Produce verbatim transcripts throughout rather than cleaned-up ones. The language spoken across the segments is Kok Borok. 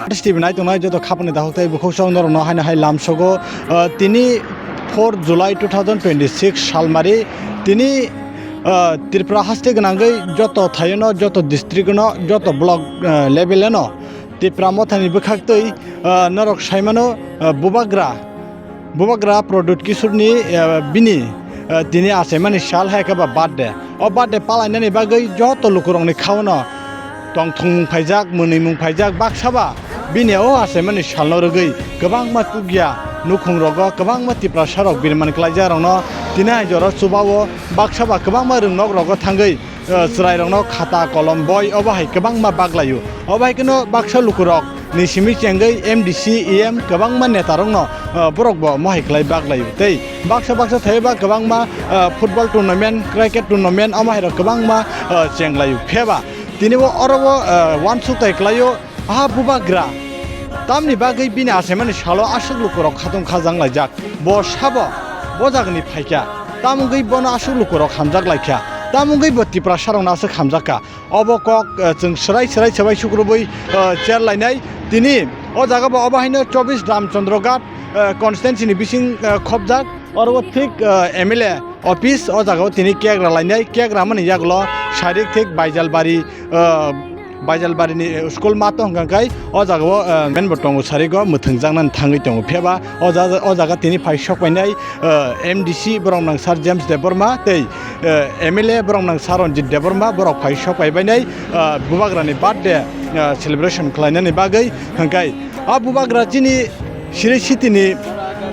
Artist T V nai tongnai joto khapangni dakhok tei bukhuk song norokno haino hai lamsogo, ah, tini four July two thousand twenty-six salmari tini, ah, Tripura haste gwnangwi joto thaiono, joto district-no, joto block, ah, level-eno Tipra Mothani bwkhaktwi, ah, norok saimano, ah, Bubagra, Bubagra Pradyut Kishorni, ah, bini, ah, tini achaimani sal hai khe ba birthday. O birthday palainani bagwi joto lukurokni khaono tongthokmung phaijak, mwnwimung phaijak, baksa ba bini o achaimani salno rwgwi kwbangma tukya nukhungrogo, kwbangma Tiprasarok birmani kwlaijakrokno tini hai jora chubao, baksa ba kwbangma rwngnokrogo thangwi, eh, chwrairokno khata, kolom, boi obo hai kwbangma baglaio. Obo hai kheno baksa lukurok ni simi chengwi M D C, E M kwbangma netarokno, eh, borokbo mohai kwlai baglaio. Tei baksa baksa thaiba kwbangma, eh, football tournament, cricket tournament omo hairok kwbangma, eh, chenglaio. Pheba tini bo oro bo, eh, uansuk tai kwlaio, aha Bubagra tamni bagwi bini achaimani salo aswk lukurok khatung khajang laijak. Bo sabo bo jagani phaikha, tamo wngwi bono aswk lukurok hamjak laikha, tamo wngwi bo Tiprasarokno aswk hamjakha. Obo kok, eh, chwng swrai swrai swbai sukrubwi, eh, chair lainai. Tini o jaga bo obo haino chobbish Ramchandra Ghat, eh, constituency ni bising, eh, khobjak. Oro o thik, eh, M L A office o jaga o tini cake ralainai. Cake ramani yagulo sairik thik Baijalbari, eh, Baijalbari ni, eh, school mato hwnkha khe o jaga o, eh, men bo tongo, sarigo mwthangjaknani thangwi tongo. Phiyaba o jaga, o jaga tini phai sok painai, eh, M D C borok nang Sir James Debbarma tei, eh, M L A borok nang Sir Ranjit Debbarma borok phai sok pai bainai, eh, Bubagrani birthday, eh, celebration khlainani bagwi. Hwnkhe a Bubagra chini siri sitini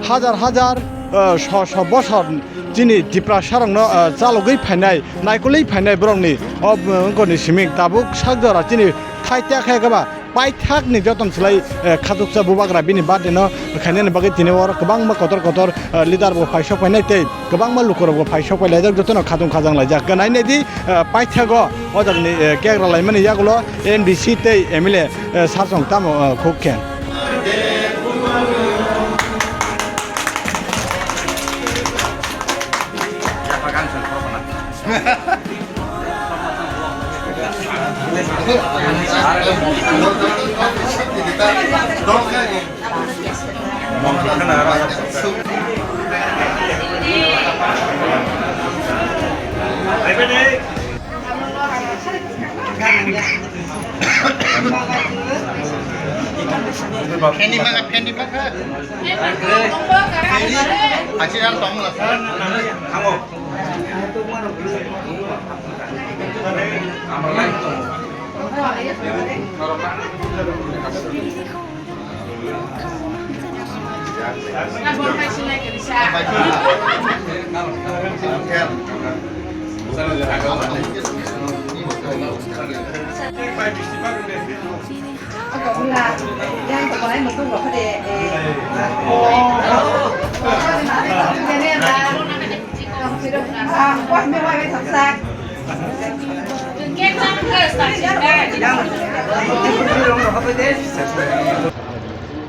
hajar hajar, eh, so so bosor chini Tiprasarokno, eh, chalogwi phainai, naikolwi phainai borokni o, eh, wngkoni siming tabuk sak jora chini thai tea khe khe ba paithakni joton slai, eh, khatuksa Bubagra bini birthday no khainani bagwi tini oro kwbangma kotor kotor, eh, leader bo phai sok phainai tei kwbangma lukurok bo phai sok phai laijak, jotono khatung khajang laijak. Khe nai nai di, eh, paithago o jagni, eh, cake ralaimani yagulo M D C tei M L A, eh, sachwng tamo, eh, khuk khe. Phendi maka, phendi maka. Phendi. Achi jan tong la sa.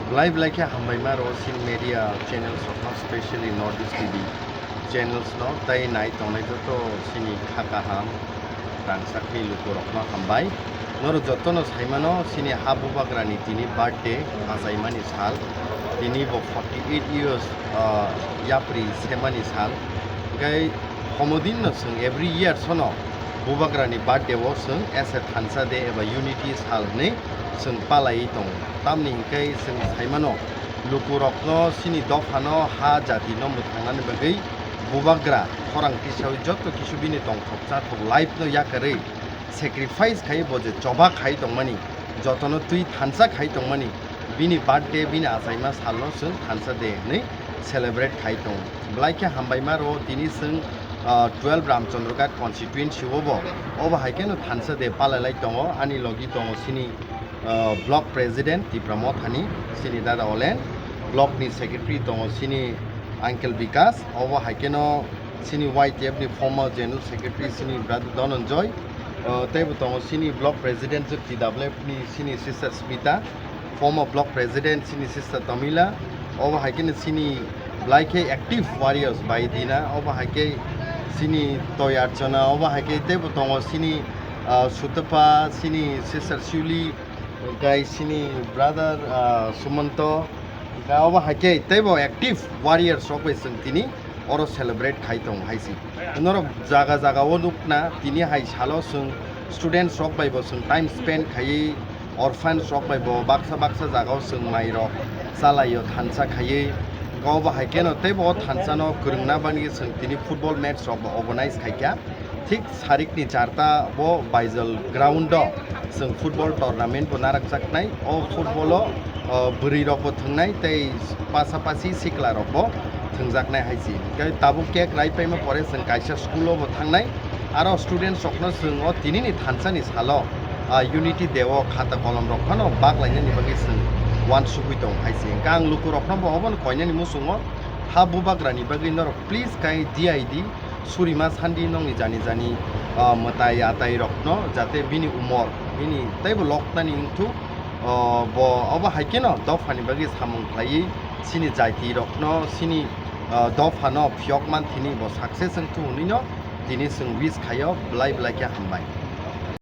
Belai belai khe hambai ma rw chini media channels rok no, specially North East T V channels no, tei nai tongnai joto chini kha kaham rangchakni lukurokno hambai. Norok jotono saimano, chini ha Bubagrani tini birthday, achaimani sal. Tini bo forty eight years, ah, yapri semani sal. Hwnkhe homodinno chwng every year sono Bubagrani birthday o chwng as a thansa day eba unity sal hwnwi chwng palaiwi tongo. Tamni hwnkhe chwng saimano, lukurokno chini dophano ha jatino mwthangnani bagwi Bubagra khorang tisawi joto kisu bini tongthok chathok life no yakarwi sacrifice khai bo je choba khai tongmani, jotono twi thansa khai tongmani, bini birthday, bini achaima salno chwng thansa day hwnwi celebrate khai tongo. Belai khe hambai ma rw tini chwng, ah, twelve Ramchandra Ghat constituency o bo, obo hai kheno thansa day palai lai tongo. Ani logi tongo chini, ah, block president Tipra Mothani, chini dada Olen, block ni secretary tongo chini uncle Bikas, obo hai kheno chini Y T F ni former general secretary chini brother Dhananjoy, ah, teibo tongo chini block president T W F ni chini sister Smita, former block president chini sister Tamila, obo hai kheno chini belai khe active warriors bai dina, obo hai khe Chini Toy Archana, obo hai khe teibo tongo chini, ah, Sutapa, chini sister Shuli, guys, chini brother, ah, Sumanto, obo hai khe teibo active warriors rok bai chwng tini oro celebrate khai tongo hai se. Norok jaga jaga o nukna tini hai salo chwng students rok bai bo chwng time spend khaiwi orphans rok bai bo baksa baksa jaga o chwng mai rok chalaio thansa khaiwi. Obo hai kheno teibo o thansa no kwrwngna bagwi chwng tini football match rok bo organize khaikha. Thik sarikni charta bo Baijal ground o chwng football tournament bo narakjaknai. O football o, o, bwrwi rok bo thwngnai tei pasapasi sikla rok bo thwngjaknai hai se. Hwnkhe tabuk cake rai paima pore chwng kaisa school o bo thangnai. Aro students rokno chwng o tinini thansa ni salo, ah, Unity Day o khata kolom rok phano bak lainani bagwi chwng uansugwi tongo hai se. Hwnkhe ang luku rokno bo obono koinani muchungo ha bubagra ni bagwi norok please kai D I D surima sandi nokni jani jani, ah, mwtai atai rokno, jate bini umor bini teibo loknani wngthuk, ah, bo obo hai kheno dophani bagwi samung khlaiwi chini jaiti rokno, chini, ah, dophano phiyok manthini bo success wngthuk hwnwino tini chwng wish khaio, belai belai khe hambai.